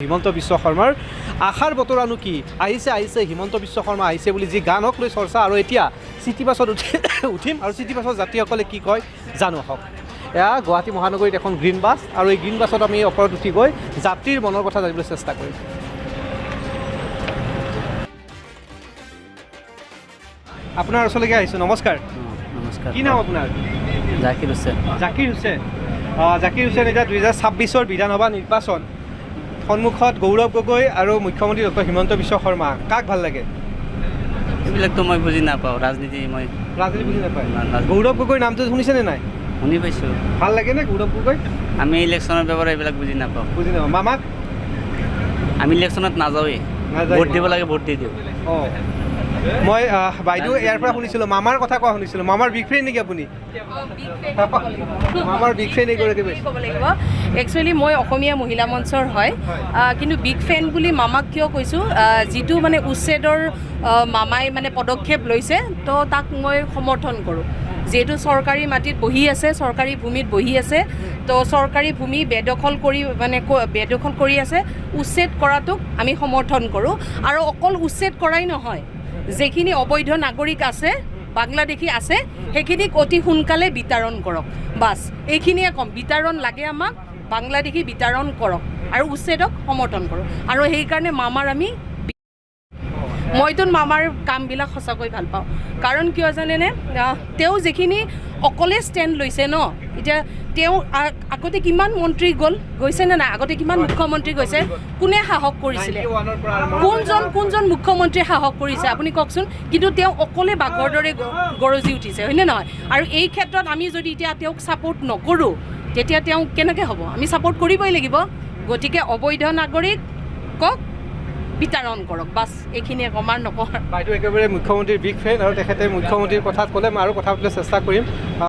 হিমন্ত বিশ্ব শৰ্মাৰ আশাৰ বতৰানো কি? আহিছে আহিছে হিমন্ত বিশ্ব শৰ্মা আহিছে বুলি যি গানক লৈ চৰ্চা। আৰু এতিয়া চিটি বাছত উঠিম আৰু চিটি বাছৰ যাত্ৰীসকলে কি কয় জানো আহক। এয়া গুৱাহাটী মহানগৰীত এখন গ্ৰীণ বাছ আৰু এই গ্ৰীণ বাছত আমি ওপৰত উঠি গৈ যাত্ৰীৰ মনৰ কথা জানিবলৈ চেষ্টা কৰিম। আপোনাৰ ওচৰলৈকে আহিছোঁ, নমস্কাৰ। নমস্কাৰ। কি নাম আপোনাৰ? জাকিৰ হুছেইন। জাকিৰ হুছেইন। জাকিৰ হুছেইন, এতিয়া 2026ৰ বিধানসভা নিৰ্বাচন সন্মুখত, গৌৰৱ গগৈ আৰু মুখ্যমন্ত্ৰী ডক্টৰ হিমন্ত বিশ্ব শৰ্মা, কাক ভাল লাগে? এইবিলাকতো মই বুজি নাপাওঁ, ৰাজনীতি মই ৰাজনীতি বুজি নাপায়? নাজানো। গৌৰৱ গগৈৰ নামটো শুনিছেনে নাই? শুনি পাইছোঁ। ভাল লাগেনে গৌৰৱ গগৈ? আমি ইলেকশ্যনৰ ব্যৱহাৰ এইবিলাক বুজি নাপাওঁ। বুজি নাপাওঁ। মামাক? আমি ইলেকশ্যনত নাযাওঁৱেই। নাযায়। ভোট দিব লাগে, ভোট দি দিওঁ। অঁ, মই বাইদেউ ইয়াৰ পৰা শুনিছিলোঁ, মামাৰ কথা কোৱা শুনিছিলোঁ। মামাৰ বিগ ফ্ৰেণ্ড নেকি আপুনি? মামাৰ বিগ ফেন এগৰাকী কৈছে। ক'ব লাগিব, একচুৱেলি মই অসমীয়া মহিলা মঞ্চৰ হয়। কিন্তু বিগ ফেন বুলি মামাক কিয় কৈছোঁ, যিটো মানে উচ্ছেদৰ মামাই মানে পদক্ষেপ লৈছে, তো তাক মই সমৰ্থন কৰোঁ। যিহেতু চৰকাৰী মাটিত বহি আছে, চৰকাৰী ভূমিত বহি আছে, তো চৰকাৰী ভূমি বেদখল কৰি মানে বেদখল কৰি আছে, উচ্ছেদ কৰাটোক আমি সমৰ্থন কৰোঁ। আৰু অকল উচ্ছেদ কৰাই নহয়, যিখিনি অবৈধ নাগৰিক আছে, বাংলাদেশী আছে, সেইখিনিক অতি সোনকালে বিতৰণ কৰক। বাছ, এইখিনিয়ে ক'ম। বিতৰণ লাগে আমাক, বাংলাদেশী বিতৰণ কৰক আৰু উচ্ছেদক সমৰ্থন কৰোঁ। আৰু সেইকাৰণে মামাৰ আমি, মইতো মামাৰ কামবিলাক সঁচাকৈ ভাল পাওঁ। কাৰণ কিয় জানেনে? তেওঁ যিখিনি অকলে ষ্টেণ্ড লৈছে ন, এতিয়া তেওঁ আগতে কিমান মন্ত্ৰী গ'ল, গৈছেনে নাই? আগতে কিমান মুখ্যমন্ত্ৰী গৈছে? কোনে সাহস কৰিছিলে? 91ৰ পৰা আৰম্ভ। কোনজন কোনজন মুখ্যমন্ত্ৰীয়ে সাহস কৰিছে, আপুনি কওকচোন? কিন্তু তেওঁ অকলে বাঘৰ দৰে গৰজি উঠিছে, হয়নে নহয়? আৰু এই ক্ষেত্ৰত আমি যদি এতিয়া তেওঁক ছাপোৰ্ট নকৰোঁ, তেতিয়া তেওঁ কেনেকৈ হ'ব? আমি ছাপোৰ্ট কৰিবই লাগিব। গতিকে অবৈধ নাগৰিকক বিতৰণ কৰক, বাছ, এইখিনিয়ে ক'ম, আৰু নকওঁ। বাইদেউ একেবাৰে মুখ্যমন্ত্ৰীৰ বিগ ফেন আৰু তেখেতে মুখ্যমন্ত্ৰীৰ কথাত ক'লে মই আৰু কথা পাতিবলৈ চেষ্টা কৰিম।